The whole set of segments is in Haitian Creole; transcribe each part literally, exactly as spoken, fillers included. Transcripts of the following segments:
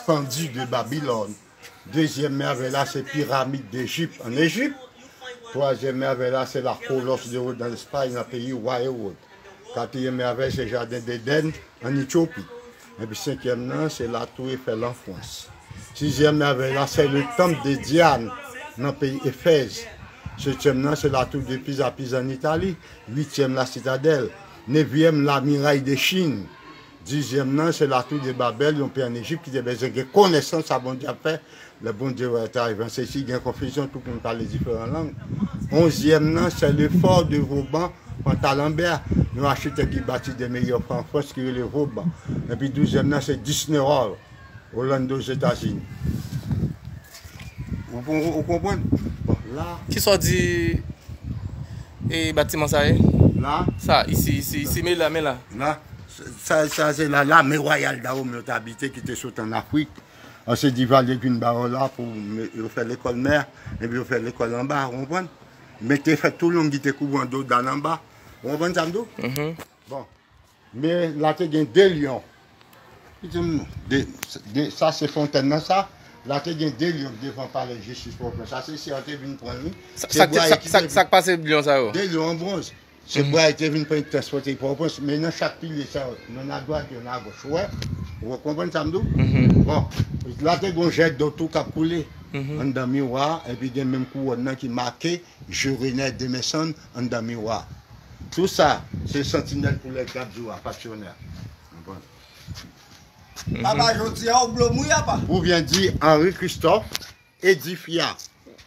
Sandi de Babilòn. Dezyèm mèvèy la, se piramid Dejip an Ejip. Twazyèm mèvèy la, se la Kolos de Rod an Espay, nan peyi wa Ewòd. Katriyèm mèvèy, se jaden Edenn an Etyopi. Epi senkyèm nan, se latou Efèl an Frans. Sizyèm mèvèy la, se le tanp de Dyan nan peyi Efèz. Setyèm nan, se latou de Piza, Piza an Itali. Uityèm, la Sitadèl. Nevyèm, la miray de Chin. Dizyèm nan, se latou de Babèl, yon peyi an Ejip ki te bezwen gen konesans sa Bondye ap fè. Lè Bondye wè ta rive an sesi, gen konfizyon, tout moun pale diferan lang. Onzyèm nan, se le fò de Voban, Pantalanbè, yon achitèk ki bati de meyè fò an Frans ki rele Voban. Epi douzyèm nan, se Disney World, Orlando, Ozetazini. Ou, ou, ou konprann? Bon, la. Kisa w di e batiman sa ye? La? Sa, isi, isi, isi, men la, men la. La, sa, sa se la, lame wayal Dawòm yo t abite ki te sot an Afrik. An se Divalye ki vin ba yo la pou me- yo fè lekòl mè, epi yo fè lekòl anba, ou konprann? Men te fè tou long ki te kouvri an do dal anba. Ou konprann sa m di w? Mhm. Bon. Men la te gen de lyon. Kite m, de, de, sa se fontèn nan sa. La te gen de lyon devan palè jistis Pòtoprens. Sa se si an te vin pran li. Sa, Se sa, bwa sa, ki sa, te sa k pase lyon sa yo? De lyon an bwonz. Se Mhm. bwa yo te vin pran transpòte Pòtoprens. Men nan chak pilye sa yo, yonn adwat, yonn agoch. Ou wè? Ou konprann sa m di w? Mhm. Bon. La te gen yon jèt dlo tou k ap koule Mhm. anndan miwa, epi gen menm kouwòn nan ki make Je renais demain sonn anndan miwa. Tout sa, se santinèl pou lè gad jou a, pasyonè. Konprann? Papa, jodi a, ou blo mouye, apa? Ou vyen di Henri Christophe édifia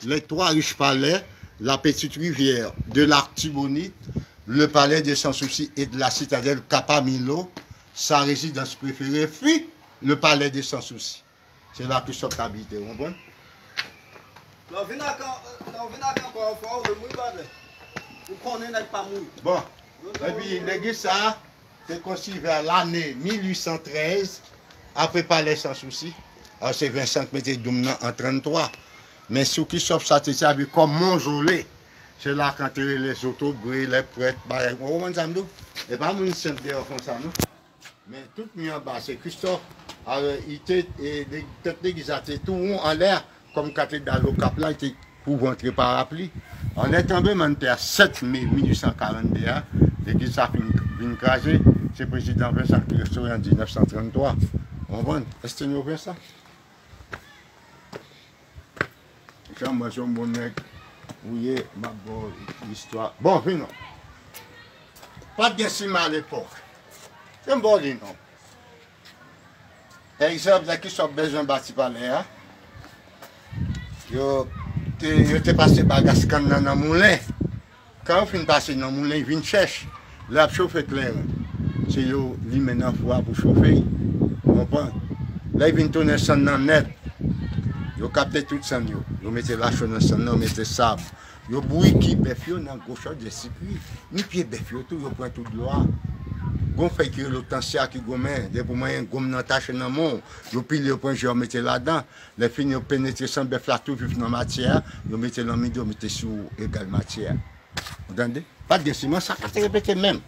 les trois riches palais, la petite rivière de l'Artibonite, le palais de Sans Souci et de la citadelle Kapamilo. Sa résidence préférée fut le palais de Sans Souci. Se la Christophe t abite, ou konprann? Lè w vin ak, lè w vin ak ankò yon fwa, ou vle mouri, brother. Ou konnen nèg pa mouri. Bon. Epi legliz sa a te konstwi vè lane mil uit san trèz, apre palè Sans Souci. Alò, se Vincent k mete doum nan an tranntwa. Men sou Christophe sa te sèvi kòm mozole. Se la k antere lèzotobre, lèprèt, bagay. Ou konprann sa m di w? E pa moun senp deyò konsa, non. Men tout mi anba se Christophe. Alò, li te, e, le- tèt legliz la te tou won anlè a, kòm katedral Okap la, li te kouvri antre parapli. Anlè tranblemanntè a sèt me mil uit san karannde a, legliz sa fin, vin kraze. Se prezidan Vincent ki restore an diznèf san tranntwa. Ou konprann? Èske nou konprann sa? Jan mwen se yon bon nèg ou ye, m ap ba w istwa. Bon, vin non. Pa t gen siman alepòk. Se m ba w li non. Egzanp, lè Christophe bezwen bati palè a, yo te, yo te pase bagas kann nan nan moulen. Kan yo fin pase nan moulen, li vin chèch. Lè y ap chofe kleren, se yo limen nan fou a pou chofe l. Ou konprann? Lè l vin tounen sann nan nèt, yo kapte tout sann yo. Yo mete lacho nan sann nan, yo mete sab. Yo bouyi ki bèf yo nan gwo chòdyè sikri. Ni pye bèf yo tou, yo pran tout dlo a. Gon fèy ki rele otansiya ki goumen. Depi w manyen gonm nan tache nan men w, yo pile, yo pran je, yo mete ladan. Lè fini, yo penetre san bèf la tou vif nan matyè a, yo mete l an mitan, yo mete sou egal matyè a. Ou tande? Pa t gen siman, sa ka te repete menm.